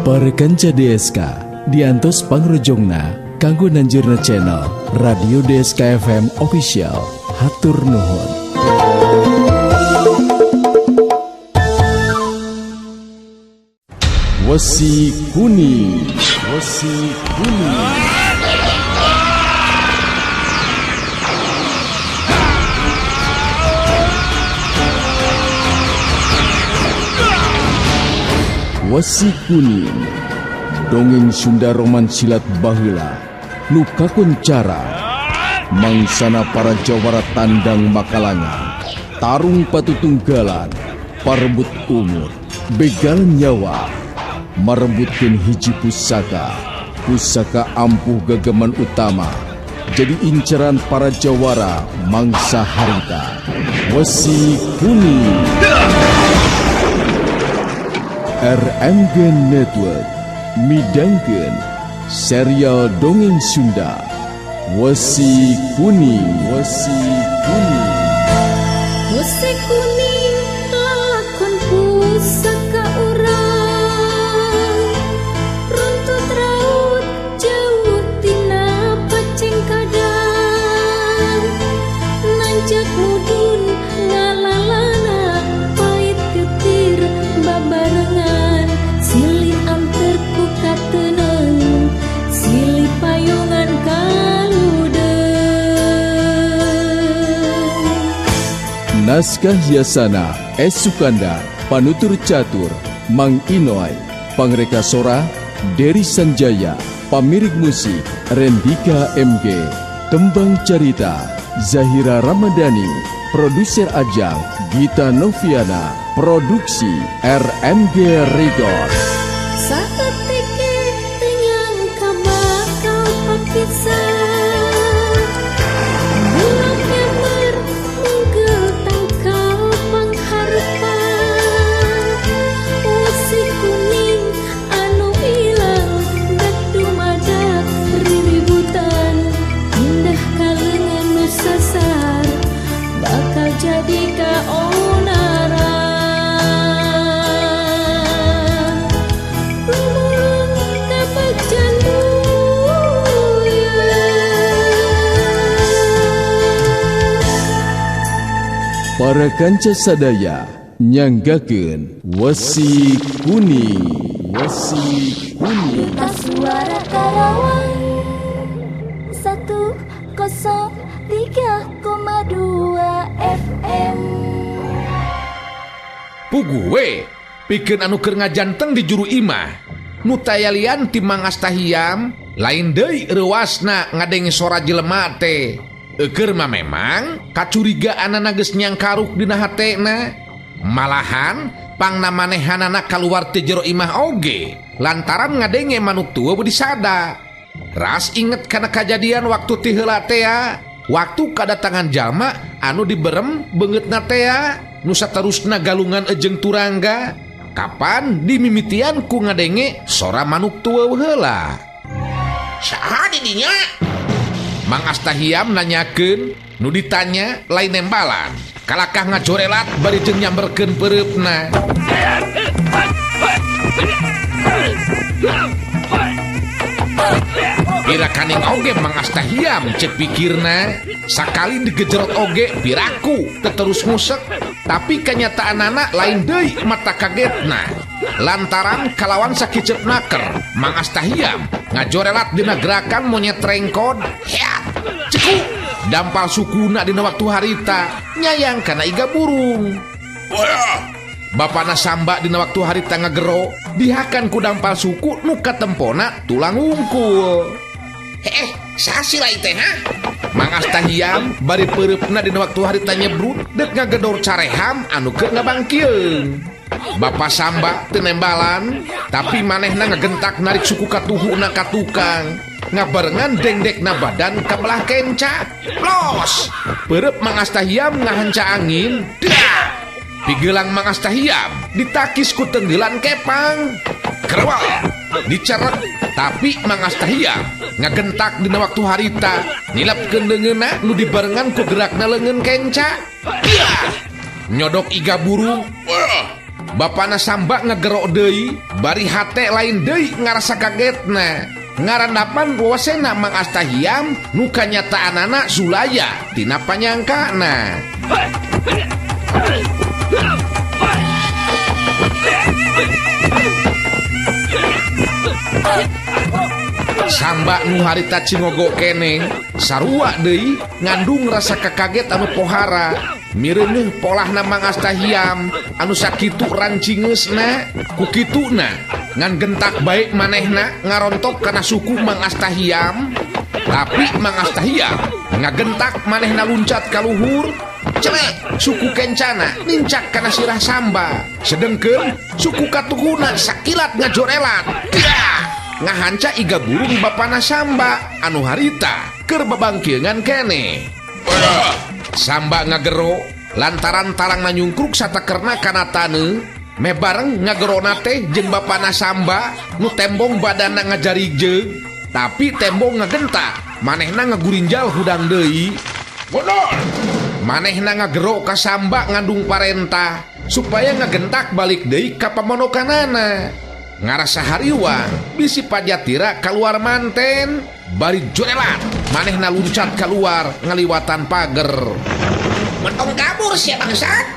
Para kanca DSK diantos pangrojongna kanggo nanjurna channel Radio DSK FM Official. Hatur nuhun. Wesi Kuning, Wesi Kuning. Wesi Kuning, dongeng Sunda roman silat baheula nu kakuncara mangsana para jawara tandang makalangan, tarung patutunggalan, parebut umur, begal nyawa, marebutkeun hiji pusaka, pusaka ampuh gegeman utama, jadi inceran para jawara mangsa harita. Wesi Kuning. RMG Network midangkeun serial dongeng Sunda Wesi Kuning. Wesi Kuning. Wesi kuning lalakon pusaka urang, runtut raut jauh tina paceng kadang, nanjak mudun ngalalana pait getir babarengan, silih anter ku kateneng silih payungan kaludeung. Naskah Yasana S. Sukandar, Panutur Catur Mang Inoy, Pangreka Sora Dery Sanjaya, Pamirik Musik Rendika MG, Tembang Carita Zahira Ramadhani, Produser Ajang Gita Noviana, Produksi RMG Record. Saeutik teu nyangka bakal papisah, bulak nyamber mungkel tangkal pangharepan, wesi kuning anu ilang dak dumadak riributan, pindah ka leungeun nu sasar bakal jadi kaonaran. Lumulung kabegjan buyut. Para kanca sadaya nyanggakeun Wesi Kuning. Wesi Kuning. Duta Suara Karawang 103,2 FM. Puguh we pikeun anu keur ngajanteng di juru imah. Nu tayalian ti Mang Astahiam lain deui reuasna ngadenge sora jelema teh. Eukeun mah memang kacurigaanana geus nyangkaruk dina hatena. Malahan pangna manehanana kaluar ti jero imah oge lantaran ngadenge manuk tua disada. Ras inget kana kajadian waktu ti heula tea, waktu kadatangan jalma anu diberem beungeutna tea, nu saterusna galungan ejeng turangga. Kapan dimimitian ku ngadenge sora manuk tua heula. Saha di dinya? Mang Astahiam nanyakeun, nu ditanya lain nembalan. Kalakah ngajorelat bari jeung nyamberkeun peureupna. Pira kaning oge Mang Astahiam cek pikirna, sakali digejerot oge piraku teterus ngusek, tapi kenyataanana lain deui mata kagetna. Lantaran kalawan sakiceup naker, Mang Astahiam ngajorelat dina gerakan monyet rengkod. Heat, ceku, dampal sukuna dina waktu harita, nyayang kana iga burung. Wah, bapana Samba dina waktu harita ngagero, dihakan ku dampal suku nu katempona tulang wungkul. Saha sila teh ha? Mang Astahiam bari peureupna dina waktu harita nyebrut deuk ngagedor careham anu keur ngabangkieung. Bapa Samba teu nembalan, tapi manehna ngagentak narik suku katuhuna ka tukang. Ngabarengan dengdekna badan kabelah kenca. Los! Peureub Mang Astahiam ngahanca angin. Dah! Pigelang Mang Astahiam ditakis ku tenggelan kepang. Kerewal! Dicerek, tapi Mang Astahiam ngagentak dina waktu harita, nilapkeun leungeunna nu dibarengan ku gerakna leungeun kenca. Yah! Nyodok iga burung. Wah! Bapana Samba ngagero deui bari hate lain deui ngarasa kagetna. Ngarandapan wawasena Mang Astahiam nu kanyataanana Zulaya tina panyangkana. Samba nu harita cingogo keneh sarua deui ngandung rasa kakaget anu pohara. Mireuneuh polahna Mang Astahiam anu sakitu rancingeusna ku kituna ngan gentak bae manehna ngarontok kana suku Mang Astahiam. Tapi Mang Astahiam ngagentak manehna luncat ka luhur, celek suku kencana nincak kana sirah Samba, sedengkeun suku katuhuna sakilat ngajorelat. Tia! Ngahanca iga burung bapana Samba anu harita keur babangkeungan keneh. Samba ngagero lantaran tarang nanyungkruk satakerna kana taneuh, meh bareng ngagerona teh jeung bapana Samba nu tembong badanna ngajarijeg, tapi tembong ngagentak manehna ngagurinjal hudang deui. Bodol! Manehna ngagero ka Samba ngandung parentah supaya ngagentak balik deui ka pamonokanana. Ngarasa hariwang bisi pajatira kaluar manten bari jorelat manehna luncat keluar ngaliwatan pager. Mentong kabur sia bangsat.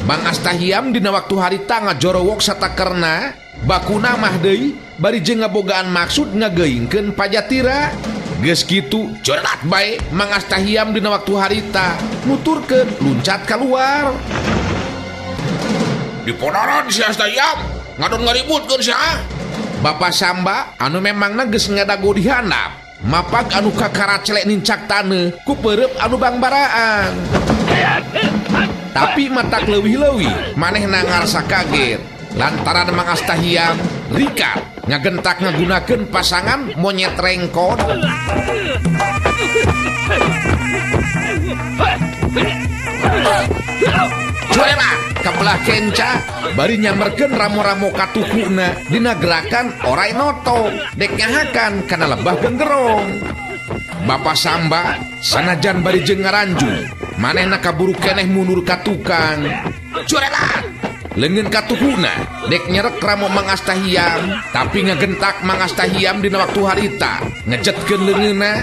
Mang Astahiam dina waktu harita ngajorowok satakerna bakuna mah deui bari jeung ngabogaan maksud ngageuingkeun pajatira. Geus kitu jorelat bae Mang Astahiam dina waktu harita nuturkeun luncat keluar. Diponaran si Astahiam ngadon ngaributkeun sia. Bapak Samba anu memangna geus ngadago di handap mapag anu kakaracelek nincak taneuh ku peureub anu bangbaraan. Tapi matak leuwih-leuwih manehna ngarasa kaget lantaran Mang Astahiam rikat ngagentak ngagunakeun pasangan monyet rengkon. Jorelat kabelah kenca bari nyamerkeun ramo-ramo katukuna dina gerakan orai noto dek nyahakan kana lebah genggerong. Bapak Samba sanajan bari jeung ngaranjung manehna kaburu keneh mundur ka tukang. Jorelat leungeun katuhuna dek nyerek ramo Mang Astahiam, tapi ngagentak Mang Astahiam dina waktu harita ngejetkeun leungeunna.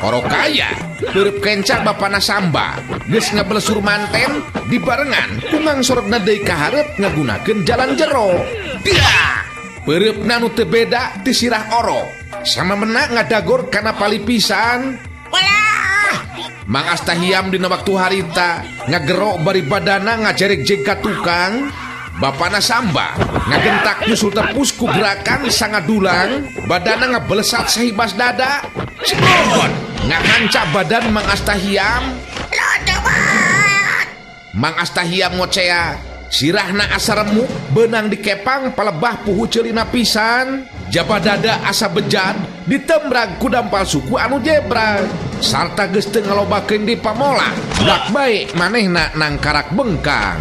Orokaya peureub kenca bapana Samba geus ngabelesur manten dibarengan ku ngangsorotna deui ka hareup ngagunakeun jalan jero. Dia peureupna nu teu beda ti sirah orok sama mena ngadagor kana palipisan. Walah! Mang Astahiam dina waktu harita ngagero bari badana ngajerek-jeg ka tukang. Bapana Samba ngagentak nyusul tepus ku gerakan sangadulang badana ngabelesat sahibas dada. Cebrot! Ngahanca badan Mang Astahiam. Mang Astahiam ngocea sirahna asa remuk beunang dikepang palebah puhu ceulina pisan. Jaba dada asa bejad ditembrag ku dampal suku anu jebrag sarta geus teu ngalobakeun di pamola dak bae manehna nangkarak bengkang.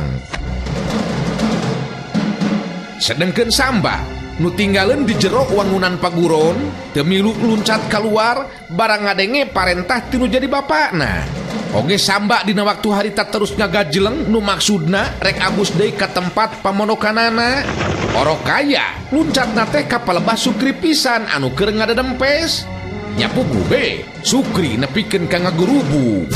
Sedengkeun Samba nu tinggaleun di jero wangunan paguron teu milu luncat kaluar barang ngadenge parentah tinu jadi bapakna. Oge Samba dina waktu harita terus ngagajeleng nu maksudna rek abus deui ka tempat pamonokanana. Orokaya luncatna teh ka palebah Sukri pisan anu keur ngadadempes. Nyapu gube Sukri nepikeun ka ngagurubu.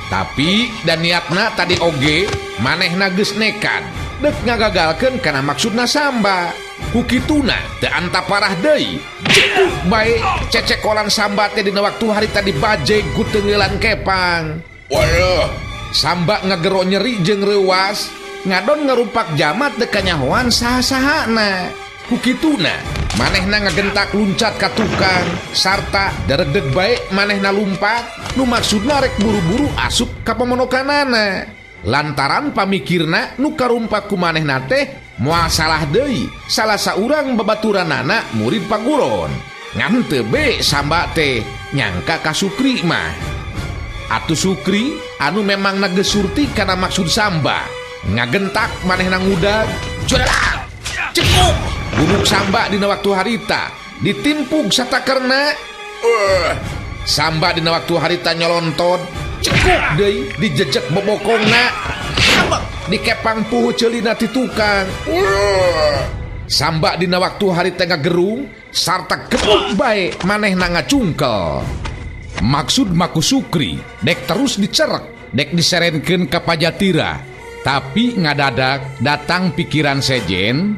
Tapi dan niatna tadi oge manehna geus nekat dek ngagagalkeun kana maksudna Samba. Ku kituna teu anta parah deui jepuk bae cecekolan Samba teh dina waktu harita dibajeg ku teungeulan kepang. Waduh, Samba ngagero nyeri jeung reuwas ngadon ngarumpak jamat dek kanyahoan saha-sahana. Ku kituna manehna ngagentak luncat ka tukang sarta daredeg bae manehna lumpat nu maksudna rek buru-buru asup ka pamonokanana. Lantaran pamikirna nu karumpak ku manehna teh moal salah deui salah saurang babaturanana murid paguron. Ngan teu be Samba teh nyangka ka Sukri mah. Atuh Sukri anu memang geus surti kana maksud Samba ngagentak manehna ngudag. Jorelat! Cekuk! Gunung Samba dina waktu harita ditimpug satakerna. Samba dina waktu harita nyolontot cekuk deui dijejek bobokongna. Dikepang puhu ceulina ti tukang. Samba dina waktu harita ngagerung sarta gebuk bae manehna ngacungkel. Maksud Maku Sukri dek terus dicerek, dek diserenkeun ka Pajatira. Tapi ngadadak datang pikiran sejen,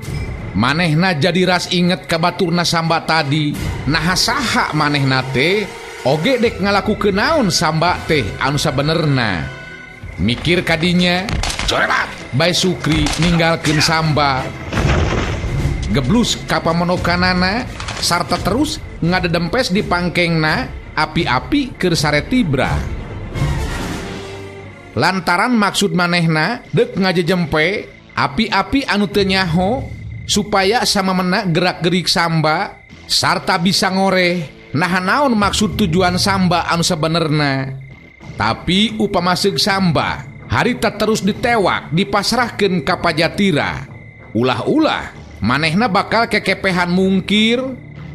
manehna jadi ras inget ka baturna Samba tadi. Naha saha manehna teh oge dek ngalakukeun naon Samba teh anu sabenerna. Mikir kadinya, corelat bae Sukri ninggalkeun Samba. Geblus ka pamenokanana sarta terus ngadedempes di pangkengna api-api keur sare tibra. Lantaran maksud manehna dek ngajejempe api-api anu teu nyaho supaya samamena gerak-gerik Samba sarta bisa ngoreh naha naon maksud tujuan Samba anu sabenerna. Tapi upama seug Samba harita terus ditewak dipasrahkeun ka Pajatira. Ulah-ulah manehna bakal kekepehan mungkir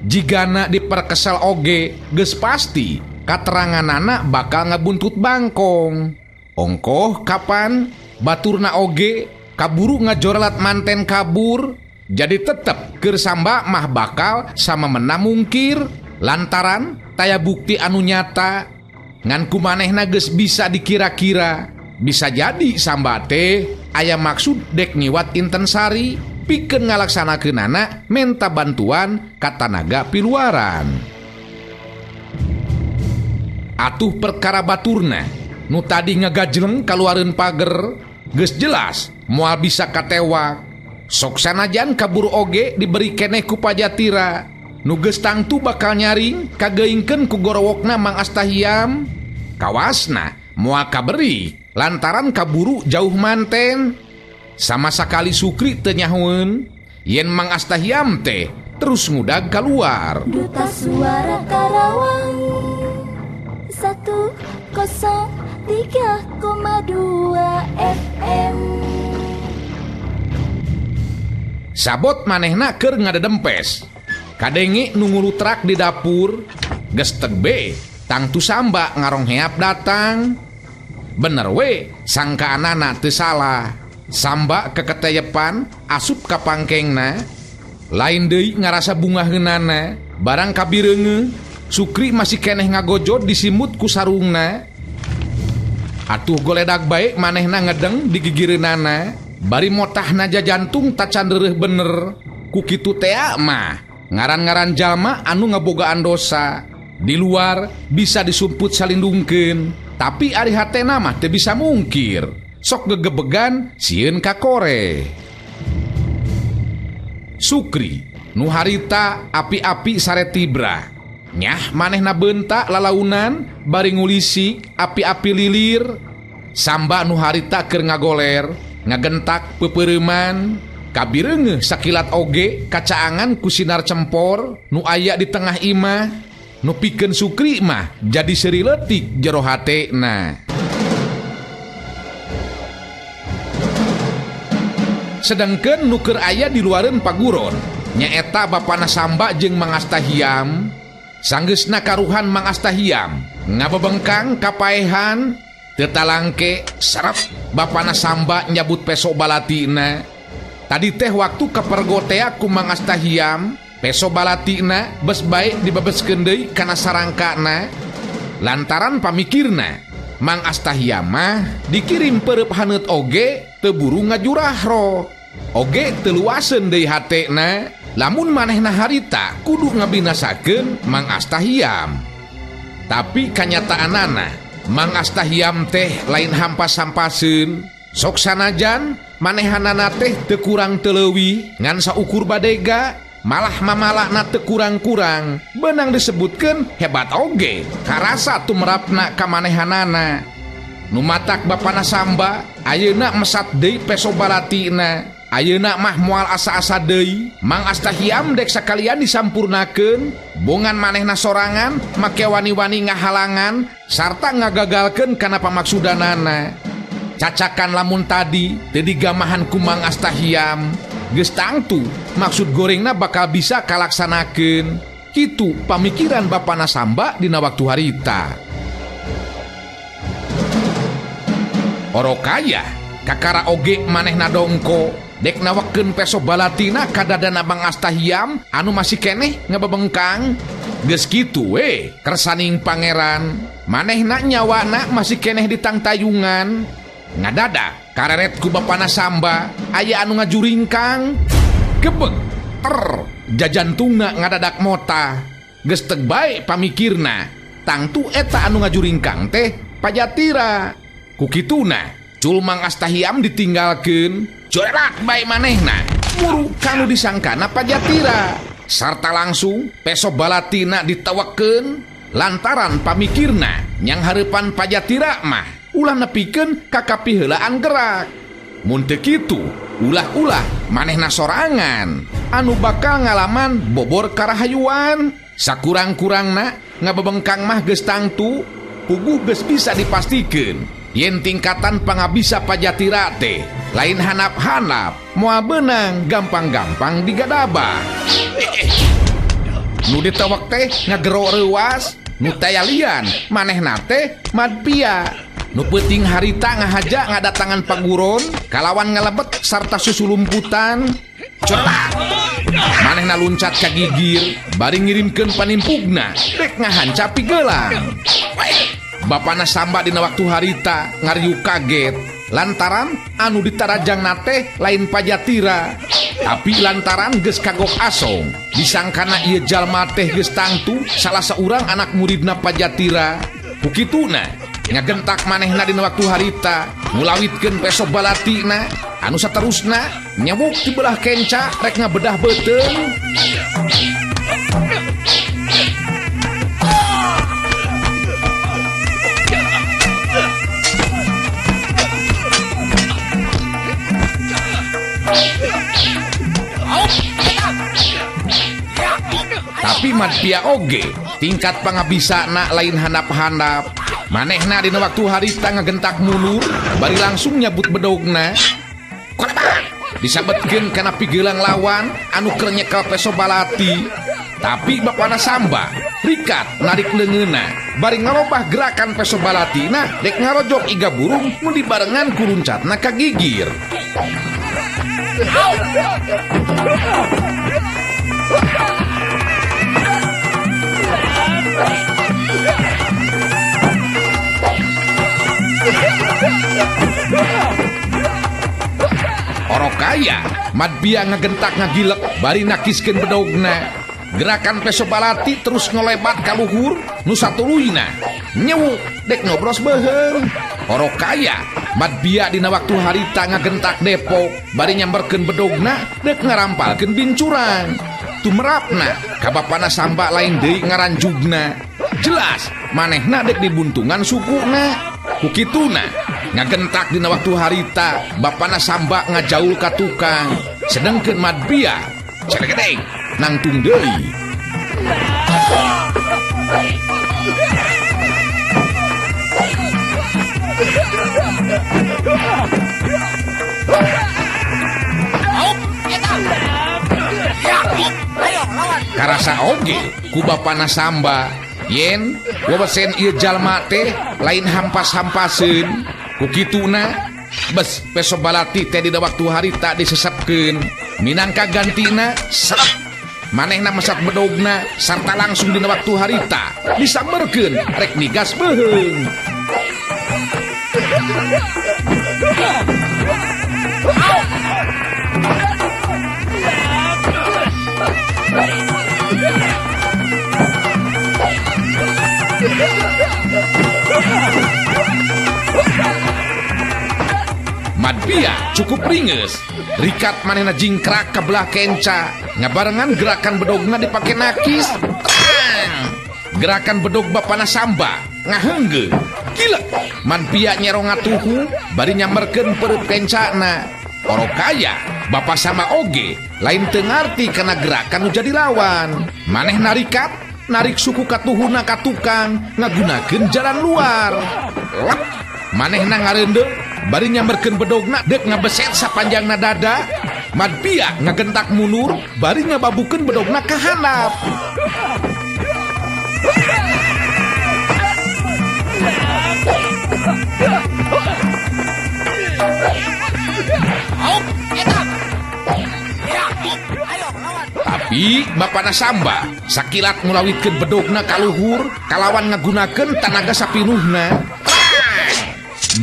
jigana diperkesel oge geus pasti kateranganana bakal ngabuntut bangkong. Ongkoh kapan baturna oge kaburu ngajorelat manten kabur, jadi tetep keur Samba mah bakal sama mena mungkir lantaran taya bukti anu nyata. Ngan ku manehna geus bisa dikira-kira bisa jadi Samba teh aya maksud dek ngiwat Intensari pikeun ngalaksanakeunana menta bantuan ka tanaga piluaran. Atuh perkara baturna nu tadi ngagajleng kaluareun pager geus jelas moal bisa katewak. Sok sanajan kabur oge diberi keneh ku Pajatira nu geus tangtu bakal nyaring kageingkeun ku gorowokna Mang Astahiam. Kawasna moal kaberi lantaran kaburu jauh manten. Sama sakali Sukri teu nyahoeun yen Mang Astahiam teh terus ngudag keluar. Duta Suara Karawang 103,2 FM. Sabot manehna keur ngadedempes. Kadenge nu ngulutrak di dapur, geus teg be tangtu Samba ngarongheap datang. Bener we sangkaanana teu salah. Samba keketeyepan asup ka pangkengna, lain deui ngarasa bungaheunana, barang kabireungeuh Sukri masih keneh ngagojod disimut ku sarungna. Atuh goledak bae manehna ngedeng di gigireunana, bari motahna jajantung tacan reureuh bener. Ku kitu tea mah ngaran-ngaran jalma anu ngabogaan dosa di luar bisa disumput salindungkeun, tapi ari hatena mah teu bisa mungkir. Sok gegebegan sieun kakore. Sukri nu harita api-api sare tibra. Nyah manehna bentak lalaunan bari ngulisik api-api lilir. Samba nu harita keur ngagoler ngagentak peupeureuman. Kabireungeuh sakilat oge kacaangan ku sinar cempor nu aya di tengah imah. Nu pikeun Sukri mah jadi seuri leutik jero hatena. Sedangkeun nu keur aya di luareun paguron nyaeta bapana Samba jeung Mang Astahiam. Sanggeusna karuhan Mang Astahiam ngabebengkang kapaehan teu talangke serep bapana Samba nyabut peso balatina. Tadi teh waktu kapergotea ku Mang Astahiam, peso balatina bes bae dibebeskeun deui kana sarangkana. Lantaran pamikirna Mang Astahiam mah dikirim perep haneut oge teu buru ngajurahro. Oge teu luaseun deui hatena lamun manehna harita kudu ngabinasakeun Mang Astahiam. Tapi kanyataanana Mang Astahiam teh lain hampas-hampaseun. Sok sanajan manehanana teh teu kurang teu leuwih ngan saukur badega, malah mamalakna teu kurang-kurang. Beunang disebutkeun hebat oge karasa tumerapna ka manehanana. Nu matak bapana Samba ayeuna mesat deui peso balatina. Ayeuna mah moal asa-asa deui Mang Astahiam dek sakalian disampurnakeun. Bongan manehna sorangan make wani-wani ngahalangan sarta ngagagalkeun kana pamaksudanana. Cacakan lamun tadi teu digamahan ku Mang Astahiam, geus tangtu maksud gorengna bakal bisa kalaksanakeun. Kitu pamikiran bapana Samba dina waktu harita. Orokaya Kakara oge manehna dongko dek nawekeun peso balatina ka dadana Mang Astahiam anu masih keneh ngebebengkang. Geus kitu we kersaning pangeran manehna nyawana masih keneh ditangtayungan. Ngadadak kareret ku bapana Samba aya anu ngajuringkang. Gebeg ter jajantungna ngadadak mota. Geus teu bae pamikirna tangtu eta anu ngajuringkang teh Pajatira. Ku kituna cul Mang Astahiam ditinggalkeun. Corelat bae manehna muru kanu disangkana Pajatira. Sarta langsung peso balatina ditawekeun lantaran pamikirna nyang hareupan Pajatira mah ulah nepikeun ka kapiheulaan gerak. Mun teu kitu ulah-ulah manehna sorangan anu bakal ngalaman bobor karahayuan. Sakurang-kurangna ngabebengkang mah geus tangtu puguh geus bisa dipastikeun yen tingkatan pangabisa Pajatira teh lain hanap-hanap moal beunang gampang-gampang digadabah. Nu ditewek teh ngagero reuas, nu tayalian manehna teh madpia. Nu peuting harita ngahaja ngadatangan paguron kalawan ngalebet sarta susulumputan. Coba manehna luncat ka gigir bari ngirimkeun panimpugna dek ngahanca pigelang. Bapana Samba dina waktu harita ngariuk kaget lantaran anu ditarajangna teh lain Pajatira, tapi lantaran geus kagok asong disangkana ieu jalma teh geus tangtu salah saurang anak muridna Pajatira. Ku kituna ngagentak manehna dina waktu harita ngulawitkeun peso balatina anu saterusna nyewuk di belah kenca rek ngabedah beuteung. Tapi madpia oge tingkat pangabisana lain handap-handap. Manehna dina waktu harita ngagentak mundur bari langsung nyabut bedogna. Disabetkeun kana pigelang lawan anu keur nyekel peso balati. Tapi bapana Samba rikat narik leungeunna bari ngarobah gerakan peso balatina dek ngarojok iga burung nu dibarengan ku luncatna ka gigir. Orokaya madpia ngagentak ngagilek bari nakiskeun bedogna. Gerakan peso balati terus ngolebat ka luhur nu satuluyna nyewuk dek ngobros beuheung. Orokaya madpia dina waktu harita ngagentak depok bari nyamberkeun bedogna dek ngarampalkeun bincuran. Tumerapna ka bapana Samba lain deui ngaranjugna. Jelas manehna dek dibuntungan sukuna. Ku kituna ngagentak dina waktu harita bapana Samba ngajaul ka tukang, sedengkeun madpia celegedeng nangtung deui. Karasa oge ku bapana Samba yen wewesen ieu jalma teh lain hampas-hampaseun. Ku kituna bes peso balati teh dina waktu harita disesepkeun minangka gantina serep. Manehna mesat bedogna sarta langsung dina waktu harita disamberkeun rek nigas beuheung. Madpia cukup ringes. Rikat manehna jingkrak ke belah kenca ngabarengan gerakan bedogna dipake nakis. Tang! Gerakan bedog bapana Samba ngaheunggeung. Gila, manpia nyerong ngatuhu bari nyamberkeun perut kencana. Orokaya bapa sama oge lain teu ngarti kana gerakan nu jadi lawan. Manehna rikat narik suku katuhuna ka tukang ngagunakeun jalan luar. Lep, manehna ngareundeuh bari nyamberkeun bedogna deuk ngabeset sapanjangna dada. Madpia ngagentak mundur bari ngababukeun bedogna ka handap. Tapi bapana Samba sakilat ngulawitkeun bedogna ka luhur kalawan ngagunakeun tanaga sapinuhna.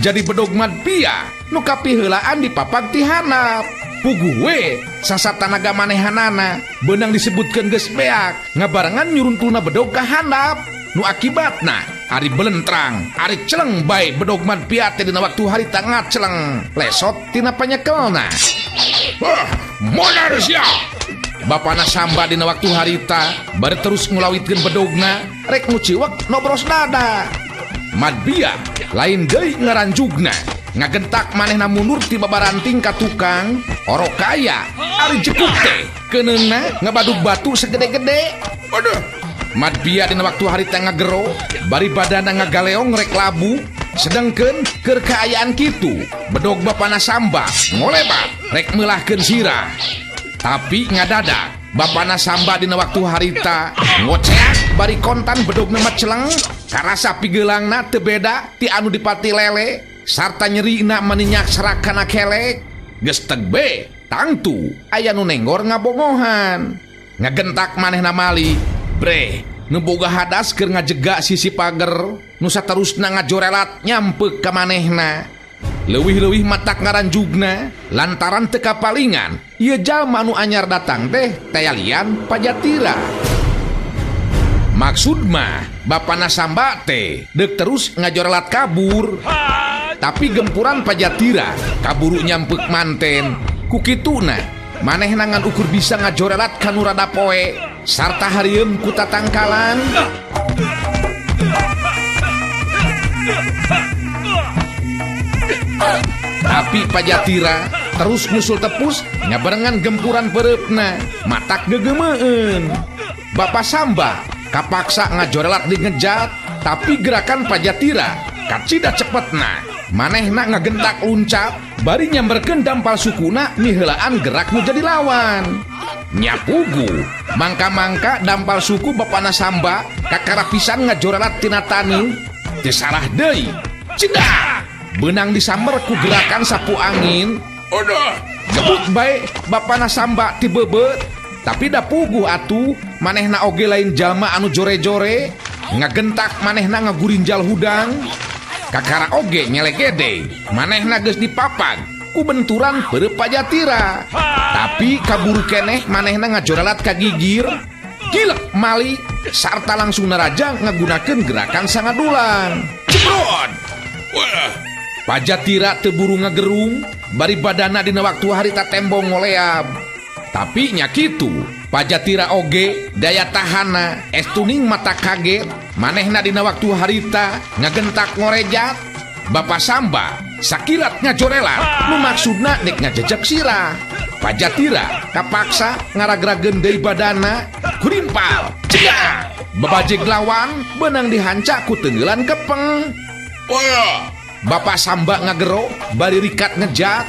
Jadi bedog Madpia nu kapiheulaan dipapag ti handap. Puguh we sasa tanaga manehanana beunang disebutkeun geus beak ngabarengan nyuruntulna bedog ka handap. Nu akibatna ari belentrang ari celeng bae bedog Madpia teh dina waktu harita ngaceleng lesot tina panyekelna. Hah, modar sia. Bapana Samba dina waktu harita bari terus ngulawitkeun bedogna rek nguciwek nobros dada. Madpia lain deui ngaranjugna ngagentak manehna mundur ti babaranting ka tukang orok kaya ari jekuk teh keuneungna ngabadug batu segede-gede. Aduh. Madpia dina waktu harita ngagero bari badana ngagaleong rek labu sedengkeun keur kaayaan kitu bedog bapana Samba ngolebat rek meulahkeun sirah. Tapi ngadadak bapana Samba dina waktu harita ngoceak bari kontan bedogna mah celeng karasa pigeulangna teu beda ti anu dipati lele sarta nyerina maninyak serakana kelek. Geus teg be tangtu aya nu nenggor ngabongohan ngagentak manehna mali breh nu boga hadas keur ngajega sisi pager nu saterusna ngajorelat nyampeuk ka manehna. Leuwih-leuwih matak ngaranjugna lantaran teu kapalingan ieu jalma nu anyar datang teh tayalian Pajatira. Maksud mah bapana Samba teh deuk terus ngajorelat kabur. Tapi gempuran Pajatira kaburu nyampeuk manten. Ku kituna manehna ngan ukur bisa ngajorelat ka nu rada poe sarta harieum ku tatangkalan. Tapi Pajatira terus nyusul tepus nyabarengan gempuran pereupna matak gegemeun. Bapak Samba kapaksa ngajorelat di ngejat tapi gerakan Pajatira kacida cepetna. Manehna ngagentak luncat bari nyamberkeun dampal sukuna miheulaan gerak nu jadi lawan. Nyapugu mangka-mangka dampal suku bapana Samba kakara pisan ngajorelat tina taneuh teu salah deui. Cedah beunang disamber ku gerakan sapu angin. Aduh, gebut bae bapana Samba ti beubeut. Tapi da puguh atuh manehna oge lain jalma anu jore-jore ngagentak manehna ngagurinjal hudang. Kakara oge nyelegede manehna geus dipapag ku benturan peureub Pajatira. Tapi kaburu keneh manehna ngajorelat ka gigir gilek mali sarta langsung narajang ngagunakeun gerakan sangadulang. Cebrot. Wah. Pajatira teu buru ngagerung bari badana dina waktu harita tembong ngoleab. Tapi nya kitu Pajatira oge daya tahana estuning mata kaget manehna dina waktu harita ngagentak ngorejat. Bapak Samba sakilat ngajorelat nu maksudna dek ngajejek sirah. Pajatira kapaksa ngaragrageun deui badana kurimpal cegah babajeg lawan beunang dihanca ku tenggelan kepeng. Wah. Bapak Samba ngagero bari rikat ngejat.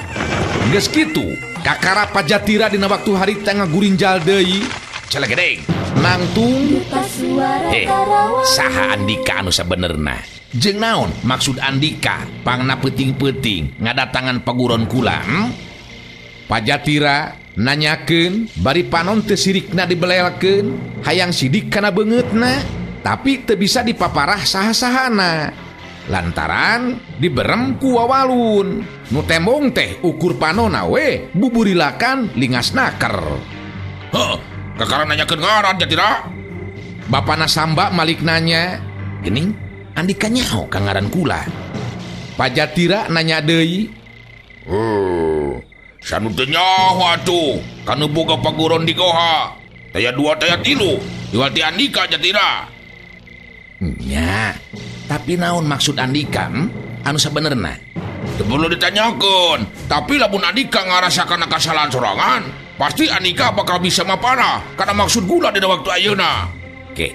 Geus kitu kakara Pajatira dina waktu harita ngagurinjal deui celegedeng nangtung. Saha Andika anu sabenerna jeung naon maksud Andika pangna peuting-peuting ngadatangan paguron kula? Pajatira nanyakeun bari panon teu sirikna dibelelkeun hayang sidik kana beungeutna tapi teu bisa dipaparah saha-sahana lantaran diberem ku wawalun nu tembong teh ukur panona we buburilakan lingas naker. Heuh, kakara nanyakeun ngaran Jatira. Bapana Samba malik nanya, "Geuning, Andika nyaho ka ngaran kula?" Pajatira nanya deui, "Heuh, sanu teu nyaho atuh, kanu boga paguron di goha. Taya dua taya tilu, iwal ti Andika Jatira." Nya, tapi naon maksud Andika anu sabenerna? Teu perlu ditanyakeun, tapi lamun Andika ngarasakan kasalahan sorangan, pasti Andika bakal bisa maparah kana maksud gula dina waktu ayeuna. Oke,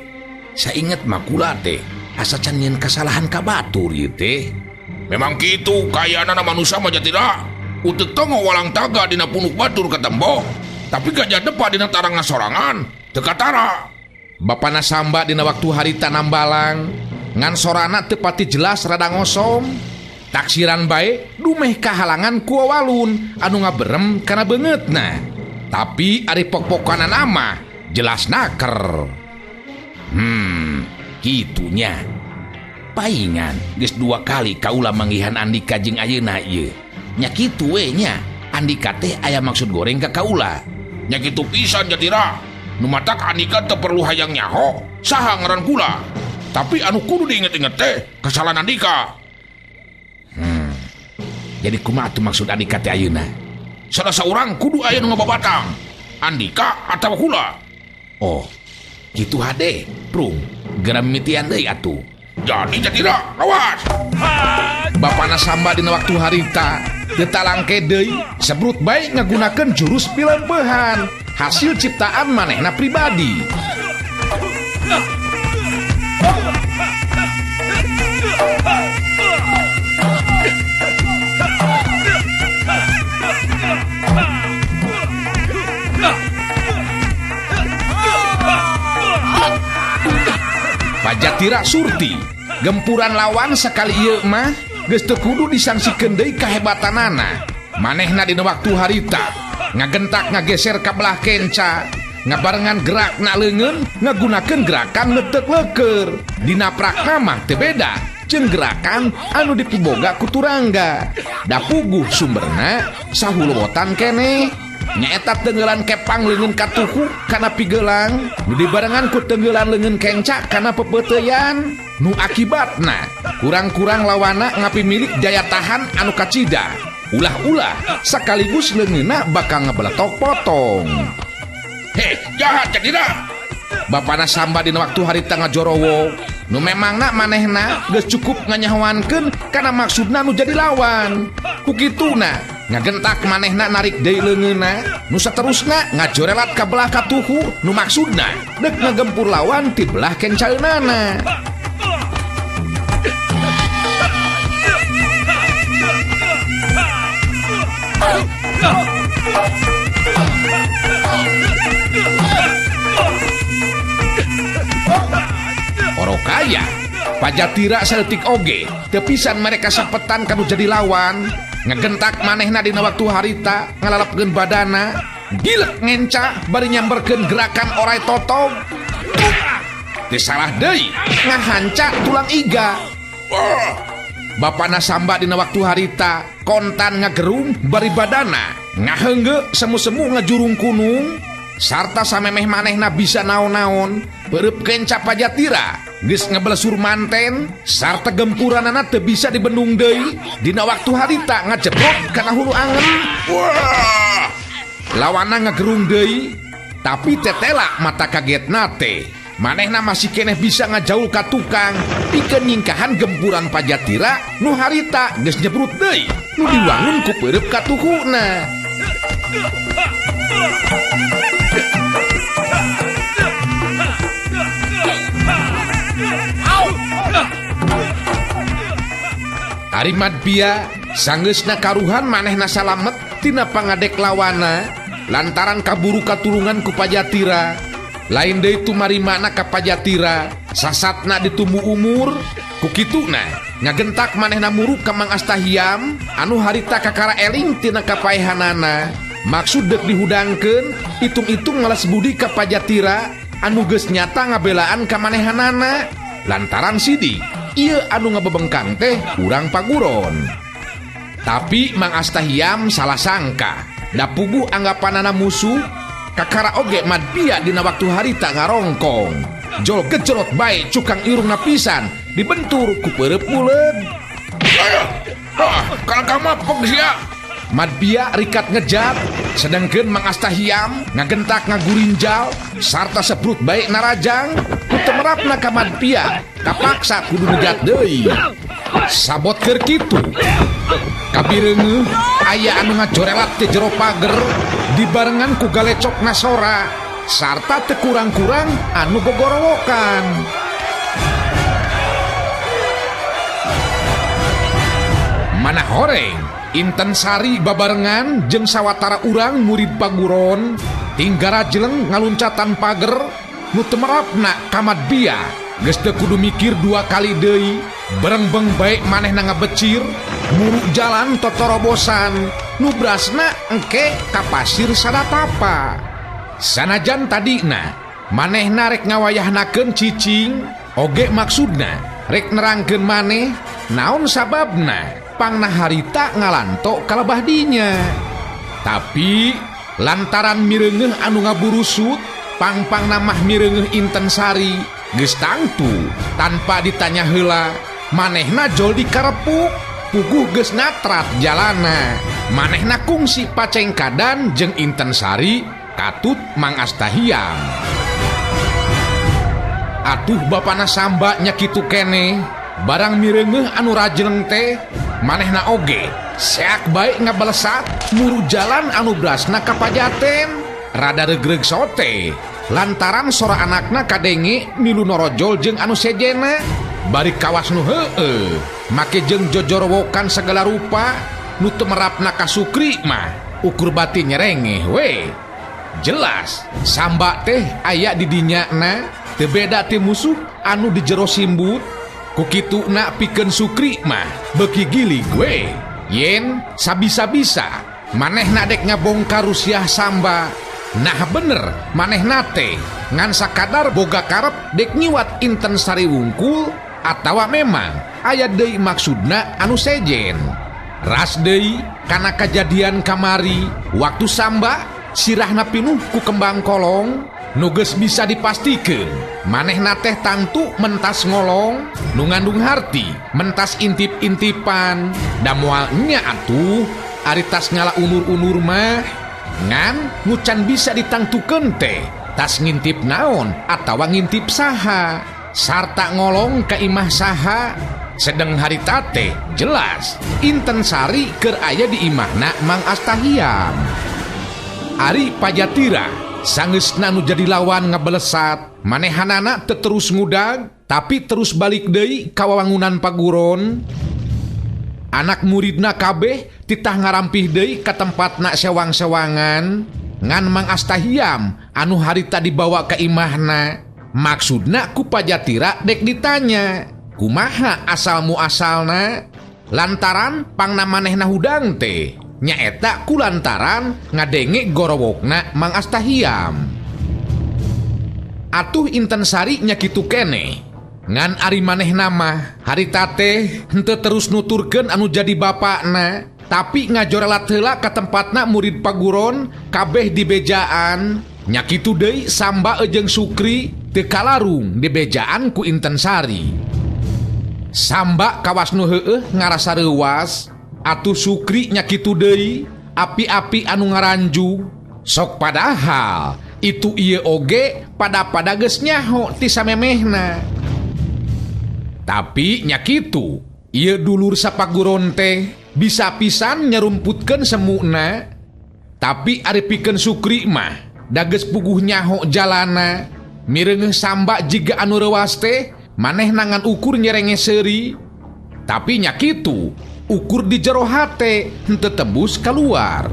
sainget mah kula teh asa can nyeun kasalahan ka batur ieu teh. Memang kitu kayaanana manusia mah Jatira. Uteuk tongo walang taga dina punuk batur katembo, tapi gajah depa dina tarangna sorangan teu katara. Bapana Samba dina waktu harita nambalang ngan sorana teu pati jelas rada ngosom. Taksiran bae dumeh kahalangan ku wawalun anu ngaberem kana beungeutna. Tapi ari pok-pokanan mah Jelas naker. Kitunya. Paingan geus 2 kali kaula manggihan Andika jeung ayeuna ieu. Nya kitu we nya. Andika teh aya maksud goreng ka kaula. Nya kitu pisan Jatira. Nu matak Andika teu perlu hayang nyaho saha ngaran kula. Tapi anu kudu diinget-inget teh kesalahan Andika. Jadi kumaha tuh maksud Andika teh ayeuna? Salah saurang kudu aya nu ngababatang. Andika atawa kula. Oh, kitu hade, Prung. Geura mimitian deui atuh. Jadi Jatira, awas. Bapana Samba dina waktu harita teu talangke deui, sebrut bae ngagunakeun jurus pilempehan hasil ciptaan manehna pribadi. Pajatira Surti gempuran lawan sekali ieu mah geus teu kudu disangsikeun deui kahebatanana. Manehna dina waktu harita ngagentak ngageser ka belah kenca, ngabarengan gerakna leungeun ngagunakeun gerakan leuteuk-leukeur. Dina prakna mah teu beda jeung gerakan anu dipiboga ku turangga. Da puguh sumberna sahulowotan keneh. Nyaeta tenggelan kepang leungeun katuhu kana pigelang, nu dibarengan ku tenggelan leungeun kenca kana pepeuteyan. Nu akibatna kurang-kurang lawana ngapi milik daya tahan anu kacida. Ulah-ulah sekaligus leungeunna bakal ngebeletok potong. Heh, jahat Jatira. Bapana Samba dina waktu harita ngajorowo. Nu memangna manehna geus cukup nganyahoankeun kana maksudna nu jadi lawan. Ku kituna ngagentak manehna narik deui leungeunna, nu saterusna ngajorelat ka belah katuhu nu maksudna deuk ngagempur lawan ti belah kencaeunana. Orokaya Pajatira saeutik oge teu pisan mereka sapetan kanu jadi lawan. Ngegentak manehna dina waktu harita ngalalapkeun badana, gilek ngenca bari nyamberkeun gerakan orai totog. Teu salah deui ngahanca tulang iga. Bapana Samba dina waktu harita kontan ngagerung bari badana ngaheunggeuk semu-semu ngajurung kunung sarta samemeh manehna bisa naon-naon. Peureub kenca Pajatira geus ngebelesur manten sarta gempuranana teu bisa dibendung deui. Dina waktu harita ngajebrot kana hulu angen. Wah! Lawana ngagerung deui tapi tetela mata kagetna teh. Manehna masih keneh bisa ngajaul ka tukang pikeun nyingkahan gempuran Pajatira nu harita geus nyebrut deui nu diwangun ku peureub katuhuna. Ari Madpia sanggeusna karuhan manehna salamet tina pangadek lawana lantaran kaburu katulungan ku Pajatira. Lain deui tumarimana ka Pajatira, sasatna ditumbu umur. Ku kituna ngagentak manehna muruk ka Mang Astahiam anu harita kakara eling tina kapaehanana. Maksud deuk dihudangkeun hitung-hitung ngales budi ka Pajatira anu geus nyata ngabelaan ka manehanana lantaran sidik ieu anu ngabebengkang teh urang paguron. Tapi Mang Astahiam salah sangka. Da puguh anggapanana musuh kakara oge Madpia dina waktu harita ngarongkong. Jol gejrot bae cukang irungna pisan dibentur ku peureub buleud. Kalangkah mapek sia. Madpia rikat ngejat, sedangkeun Mang Astahiam ngagentak ngagurinjal sarta sebrut bae narajang ku temerapna ka Madpia kapaksa kudu ngejat deui. Sabot keur kitu kabireungeuh aya anu ngajorelat ti jero pager dibarengan ku galecok nasora sarta teu kurang-kurang anu gogorowokan. Mana horeng Inten Sari babarengan jeung sawatara urang murid paguron tinggara jeleng ngaluncatan pager nu temerapna ka Madpia. Geus teu kudu mikir 2 kali deui, berengbeng bae manehna ngabecir muruk jalan totorobosan nu brasna engke ka pasir sadatapa. Sanajan tadina manehna rek ngawayahnakeun cicing oge maksudna rek nerangkeun maneh naon sababna pangna harita ngalanto kalebah dinya. Tapi lantaran mireungeuh anu ngaburusut pangpangna mah mireungeuh Inten Sari geus tangtu tanpa ditanya heula manehna jol dikarepuk puguh geus natrat jalana. Manehna kungsi pacengkadan jeung Inten Sari katut Mang Astahiam. Atuh bapana Samba nya kitu keneh barang mireungeuh anu rajeleng teh manehna oge seak bae ngabalesat muru jalan anu brasna ka Pajaten rada regreg sote lantaran sora anakna kadenge milu norojol jeung anu sejena bari kawas nu heueuh make jeung jojorowokan segala rupa nu teu merapna ka Sukri mah ukur batin nyerengeh we. Jelas Samba teh aya di dinyana teu beda ti musuh anu di jero simbut. Ku kituna pikeun Sukri mah beuki gilig we. Yen sabisa-bisa manehna dek ngabongkar rusiah Samba. Nah bener manehna teh ngan sakadar boga karep dek nyiwat Inten Sari wungkul atawa memang aya deui maksudna anu sejen. Ras deui kana kajadian kamari waktu Samba sirahna pinuh ku kembang kolong nu geus bisa dipastikeun manehna teh tangtu mentas ngolong nu ngandung harti mentas intip-intipan da moal nya atuh ari tas ngala unur-unur mah ngan nu can bisa ditangtukeun teh tas ngintip naon atawa ngintip saha sarta ngolong ka imah saha. Sedeng harita teh jelas Inten Sari keur aya di imahna Mang Astahiam. Ari Pajatira sangeusna nu jadi lawan ngabelesat manehanana teu terus ngudag tapi terus balik deui ka wawangunan paguron. Anak muridna kabeh titah ngarampih deui ka tempatna sewang-sewangan ngan Mang Astahiam anu harita dibawa ka imahna. Maksudna ku Pajatira dek ditanya kumaha asal muasalna lantaran pangna manehna hudang teh nyaeta ku lantaran ngadenge gorowokna Mang Astahiam. Atuh Inten Sari nya kitu keneh ngan ari manehna mah harita teh henteu terus nuturkeun anu jadi bapakna tapi ngajorelat heula ka tempatna murid paguron kabeh dibejaan. Nya kitu deui Samba jeung Sukri teu kalarung dibejaan ku Inten Sari. Samba kawas nu heueuh ngarasa reuwas atuh Sukri nya kitu deui api-api anu ngaranjug sok padahal itu ieu oge pada-pada geus nyaho ti samemehna. Tapi nya kitu ieu dulur sapaguron teh bisa pisan nyarumputkeun semuna. Tapi ari pikeun Sukri mah da geus puguh nyaho jalana mireungeuh Samba jiga anu reuwas teh manehna ngan ukur nyerenge seuri. Tapi nya kitu ukur di jero hate henteu tembus keluar.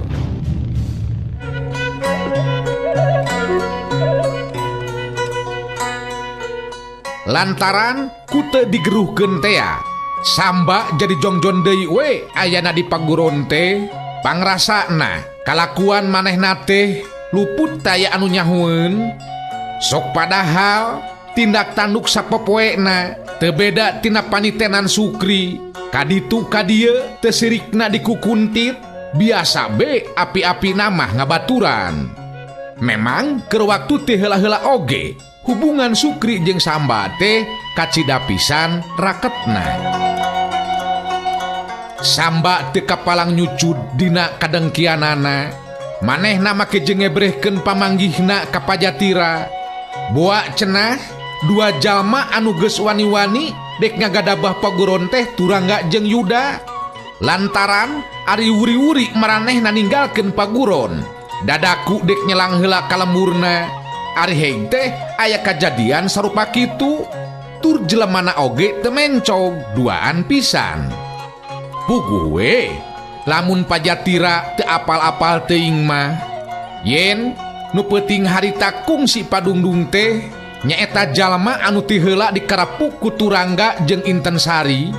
Lantaran ku teu digeruhkeun tea Samba jadi jongjon deui we ayana di paguron teh. Pangrasana kalakuan manehna teh luput taya anu nyahueun. Sok padahal tindak tanduk sapopoena teu beda tina panitenan Sukri. Kaditu kadieu teu sirikna dikukuntit biasa be api-api namah ngabaturan. Memang keur waktu teh heula-heula oge hubungan Sukri jeung Samba teh kacida pisan raketna. Samba teu kapalang nyucud dina kadengkianana. Manehna make jeung ngebrehkeun pamanggihna ka Pajatira. Boa cenah dua jalma anu geus wani-wani dek ngagadabah paguron teh Turangga jeung Yuda. Lantaran ari wuri-wuri maranehna ninggalkeun paguron dadaku dek nyelang heula ka lemburna. Ari heug teh aya kajadian sarupa kitu tur jelemana oge teu mencog duaan pisan. Puguh we lamun Pajatira teu apal-apal teuing mah yen nu peuting harita kungsi padungdung teh nyaeta jalma anu ti heula dikarepuk ku Turangga jeung Inten Sari.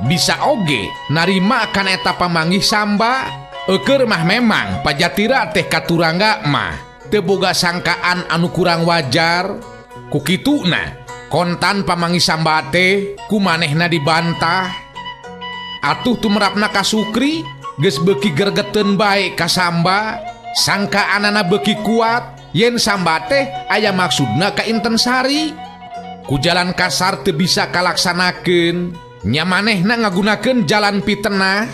Bisa oge narima kana eta pamanggih Samba. Eueur mah memang Pajatira teh ka Turangga mah teu boga sangkaan anu kurang wajar. Ku kituna kontan pamangi Samba teh ku manehna dibantah. Atuh tumerapna ka Sukri geus beuki gergeteun bae ka Samba, sangkaanana beuki kuat yen Samba teh aya maksudna ka Inten Sari. Ku jalan kasar teu bisa kalaksanakeun, nya manehna ngagunakeun jalan pitenah,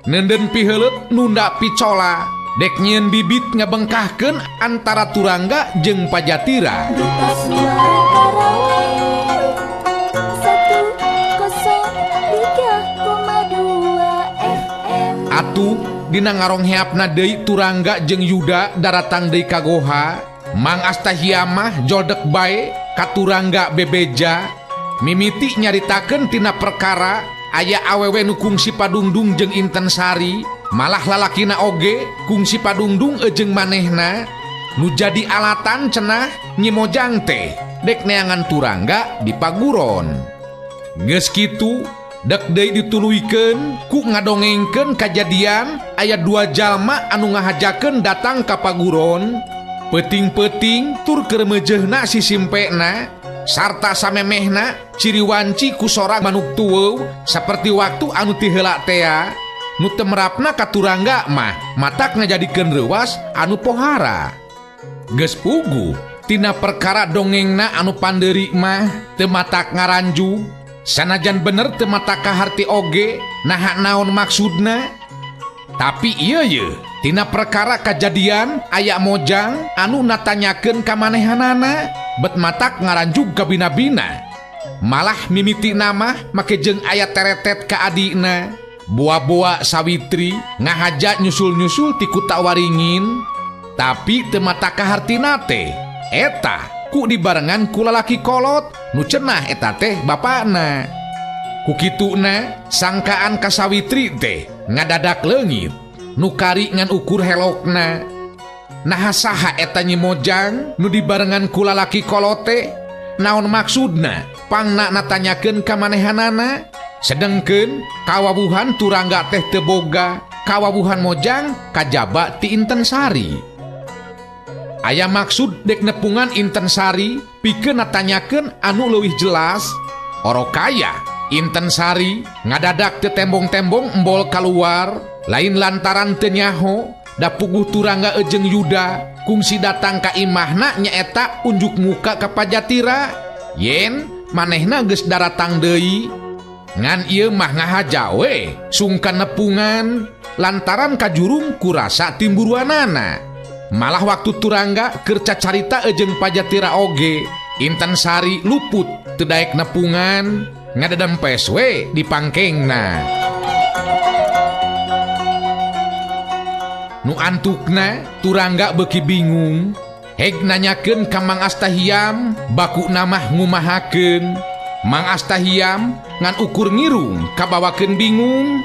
nenden piheuleut nunda picola, dek nyieun bibit ngabengkahkeun antara Turangga jeung Pajatira. Duta Suara Karawang 103,2 FM. Atuh dina ngarongheapna deui Turangga jeung Yuda daratang deui ka goha. Mang Astahiamah joldek bae ka Turangga bebeja, mimiti nyaritakeun tina perkara aya awewe nu kungsi padungdung jeung Inten Sari, malah lalakina oge kungsi padungdung jeung manehna nu jadi alatan cenah Nyi Mojang teh dek neangan Turangga di paguron. Geus kitu dek deui dituluykeun ku ngadongengkeun kajadian aya dua jalma anu ngahajakeun datang ka paguron. Peuting-peuting tur keur meujeuhna sisimpena sarta samemehna ciri wanci ku sora manuk tueuw saperti waktu anu ti heula tea. Nu temerapna ka Turangga mah matak ngajadikeun reuwas anu pohara. Geus puguh tina perkara dongengna anu pandeuri mah teu matak ngaranju, sanajan bener teu matak kaharti oge naha naon maksudna. Tapi ieu ye tina perkara kajadian aya Mojang anu natanyakeun ka manehanana bet matak ngaranjug ka bina-bina. Malah mimiti nama make jeung aya teretet ka adina. Boa-boa Sawitri ngahaja nyusul-nyusul ti Kuta Waringin, tapi teu matak kahartina teh eta ku dibarengan ku lalaki kolot nu cenah eta teh bapana. Ku kituna sangkaan ka Sawitri teh ngadadak leungit nu kari ngan ukur helokna. Naha saha eta Nyi Mojang nu dibarengan ku lalaki kolote? Naon maksudna pangna natanyakeun ka manehanana? Sedengkeun kawawuhan Turangga teh teu boga kawawuhan Mojang kajaba ti Inten Sari. Aya maksud dek nepungan Inten Sari pikeun natanyakeun anu leuwih jelas. Orokaya Inten Sari ngadadak teu tembong-tembong embol kaluar, lain lantaran teu nyaho da puguh Turangga jeung Yuda kungsi datang ka imahna nyaeta unjuk muka ka Pajatira yen manehna geus daratang deui. Ngan ieu mah ngahaja we sungkan nepungan lantaran kajurung kurasa timburuanana. Malah waktu Turangga keur cacarita jeung Pajatira oge Inten Sari luput teu daek nepungan, ngadadempes we di pangkengna. Nu antukna Turangga beuki bingung, heg nanyakeun ka Mang Astahiam baku namah ngumahakeun. Mang Astahiam ngan ukur ngirung kabawakeun bingung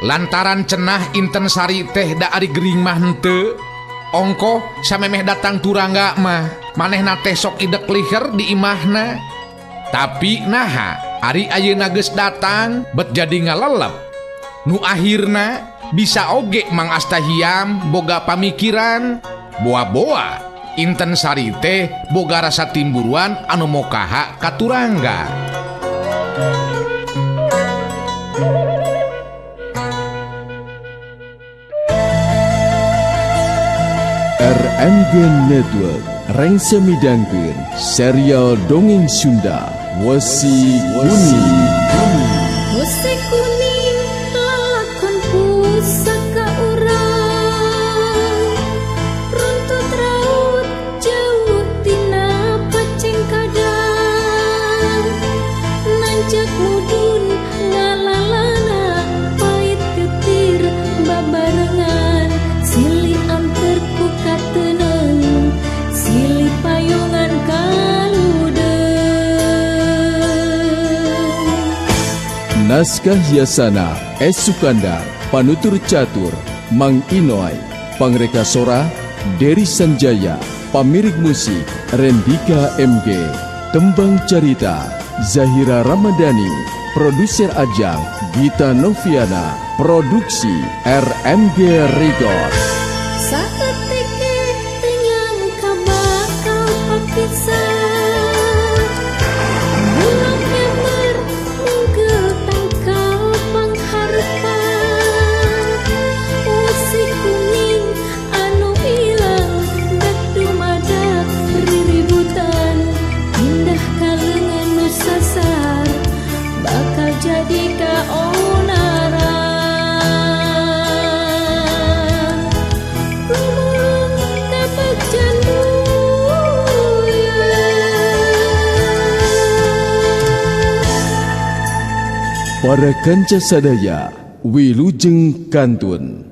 lantaran cenah Inten Sari teh da ari gering mah henteu. Ongkoh samemeh datang Turangga mah manehna teh sok idek liher di imahna. Tapi naha ari ayeuna geus datang bet jadi ngalelep. Nu akhirna bisa oge Mang Astahiam boga pamikiran boa-boa Inten Sari teh boga rasa timburuan anu mokaha ka Turangga. RMG Network rengse midangkeun serial dongeng Sunda Wesi Kuning. Wesi kuning lakon pusaka urang, runtut raut jauh tina pacengkadang, nanjak mudun ngalalana pait getir babarengan, silih anter ku kateneng silih payungan kaludeung. Naskah Yasana S. Sukandar, Panutur Catur Mang Inoy, Pangreka Sora Dery Sanjaya, Pamirik Musik Rendika MG, Tembang Carita Zahira Ramadhani, Produser Ajang Gita Noviana, Produksi RMG Record. Saketik teu nyangka Para kanca sadaya, wilujeng kantun.